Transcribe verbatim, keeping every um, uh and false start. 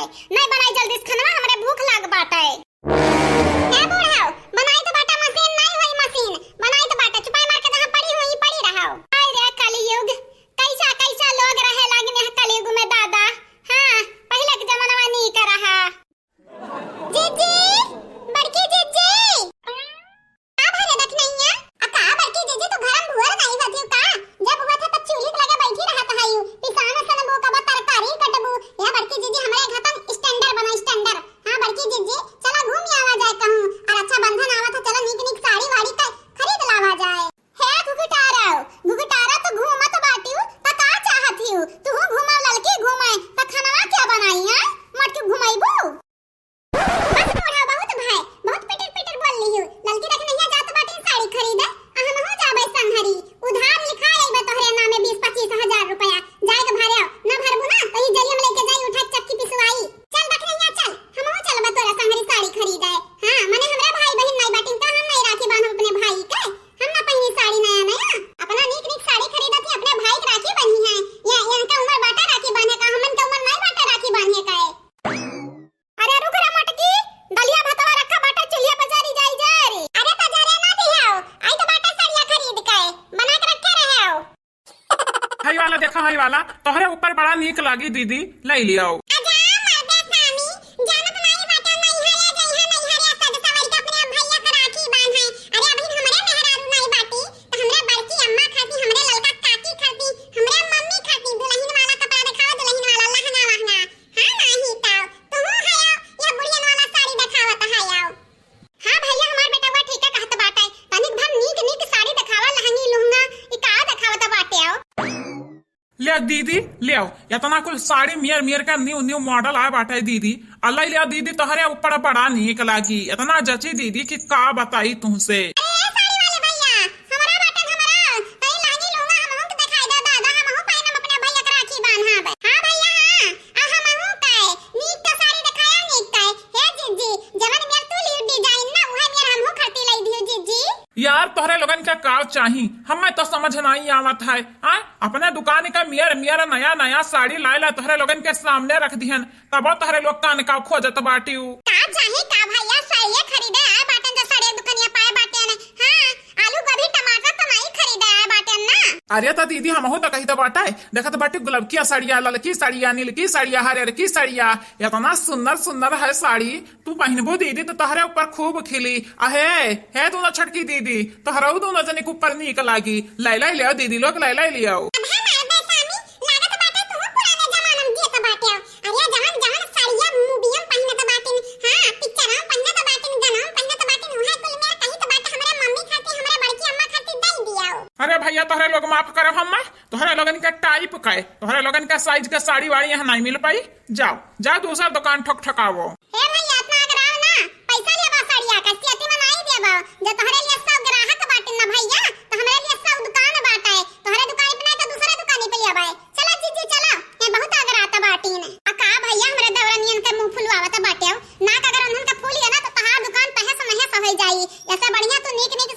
नहीं बनाई जल्दी से खनवा, हमरे भूख लाग बाटे। ए बूढ़ऊ, बनाई तो बाटा मशीन, नहीं होई मशीन, बनाई तो बाटा, चुपाई मार के जहाँ पड़ी हुई, पड़ी रहो। हाय रे कलयुग, कैसा कैसा लोग रहे लागिन है कलयुग में दादा। हाँ, पहले के जमाना नीक रहा। जीजी, बड़की जीजी। का भले दखनैया? आ का बड़की जीजी, तू घर में भुअर नहीं होती का? जब हुआ था तब चूल्ही के लगे बैठी रहत हई। पिसान उसान बोकबू, तरकारी कटबू। या बड़की जीजी, हमरे घर तन standard बना, standard। हाँ बड़की जीजी, चला घूम आवा जाए कहूँ। और रक्षाबंधन आवा था, चला नीक नीक साड़ी वाड़ी का खरीद लावा जाए। हे घुघुटारा, घुघुटारा तो घूमत बाटिउ, त का चाहत हिउ? तुहू घूमा ललकी घूमे, त खनवा क्या बनाई, आय? मटकी घुमैबू? बस बूढ़ा, बहुत भाई, बहुत पिटर पिटर बोल लिहु। ललकी देख नैया जात बाटी साड़ी खरीदे, आ हमहू जाबे संघरी। उधार लिखा आइबे तोहरे नामे बीस पच्चीस हजार रुपया। जाए के भरे आओ, ना भरबू ना, तो ई जरिया में लेके जाई उठा चक्की पिसवाई। चल देख नैया चल, हमहू चलबे तोरा संघरी साड़ी खरीदे। हाँ, मने हमरा भाई बहिन नाई बाटिन का हम नाई राखी बांधब अपने भाई के? हम ना पहिनी साड़ी नया नया। अपना नीक नीक साड़ी खरीदत ही अपने भाई के राखी बांधी है। या इनका उम्र बाटा राखी बांधे का, हमन के उम्र नाई बाटा राखी बांधे का है। अरे रुक रे मोटकी, दलिया भतवा रखा बाटे चूल्हे पे जरी जाई जरी। अरे तो जरे ना दिहो, आई तो बाटे सरिया खरीद के, बना के रखे रहे हो। हई वाला देखा, हई वाला तोहरे ऊपर बड़ा नीक लागी दीदी, ले लियो। आजा मर्दे स्वामी, जानत नाई बाटे नैहरे जइहे, नैहरे सज सवर के अपने भैया के राखी बांधे। अरे अभी हमरे मेहरारू नाई बाटी, तो हमरे बड़की अम्मा खाती, हमरे ललका काकी खाती, हमरे मम्मी खाती दुल्हन वाला कपड़ा देखाओ, दुल्हन वाला लहंगा वहंगा। हाँ, नाही तो तुहू है आओ, यह बुढ़ियन वाला साड़ी देखावत है आओ। हाँ भैया, हमार बेटवा ठीक है कहत बाटे, तनिक भर नीक नीक साड़ी देखावा, लहंगी लुहंगा, ई का देखावत बाटे आओ। ले दीदी, ले आओ, इतना कुल साड़ी मियर मियर का new new model आया बाटे दीदी, अल्लाह ले आओ दीदी, तोहरे ऊपर बड़ा नीक लागी, इतना जची दीदी कि का बताई तुमसे। अरे ए साड़ी वाले भैया, हमरा बाटन हमरा, तनी लहंगी लुहंगा हमहू के देखाई दे दादा, हमहू पहनम अपने भैया के राखी बांधब। हाँ भैया हाँ, आ हमहू के नीक तो साड़ी देखाया नीक के। हे जीजी, जवन मेर तू लियो design ना, उहे मेर हमहू खरीदी लाई दियो जीजी। यार तोहरे लोगन के का चाही, हमें तो समझ नहीं आवत है। हाँ, अपने दुकान का मियर मियर नया नया साड़ी लाए ला तोहरे लोगन के सामने रख दिहन, तबो तोहरे लोग कान का खोजत बाटिउ। का चाही का भैया, सड़िए खरीदे आए बाटेन, जो सड़िए दुकनिया पाए बाटेन। हाँ, आलू गोभी टमाटर तो नहीं खरीदे आए बाटेन ना। अरे तो दीदी हमहू तो कही तो बाटे, देखत बाटी गुलबकिया सड़िया, ललकी सड़िया, नीलकी सड़िया, हरियरकी सड़िया, इतना सुंदर सुंदर है साड़ी। तू पहिनबू दीदी तो तोहरे ऊपर खूब खिली। अहे, हे दोनों छोटकी दीदी, तोहरऊ दोनों जने के ऊपर नीक लागी। लै लै लियो दीदी लोग, लै लै लियो। अब है मार बेसामी, लागत बाटे तू पुराने जमाना में जियत बाटे। अरे जवन जवन साड़िया movie में पहिनत बाटिन, हाँ, picture में पहिनत बाटिन, गाना में पहिनत बाटिन, उहे कुल मेर कहित बाटे हमरे मम्मी खातिर, हमरे बड़की अम्मा खातिर दई दियो। अरे भैया तोहरे लोग माफ करब हम्मा, तोहरे लोगन के type के, तोहरे लोगन के size के साड़ी वाड़ी यहाँ नहीं मिल पाई। जाओ, जाओ दूसर दुकान ठक ठकावो। ए भैया, इतना अगराओ ना, पैसा लेबा साड़िया का, सेटी में नाई देबा। जे तोहरे लिए सौ ग्राहक बाटिन ना भैया, तो हमरे लिए सौ दुकान बाटे। तोहरे दुकान पे नाई तो दूसरे दुकान पे लेबा। चला जीजी, चला, ये बहुत अगरात बाटिन। आ का भैया, हमरे देवरनियन के मुंह फुलवावत बाटे। नाक अगर उन्हन का फूल गया ना, तो तहार दुकान तहस नहस हो जाई। ऐसे बढ़िया तू नीक नीक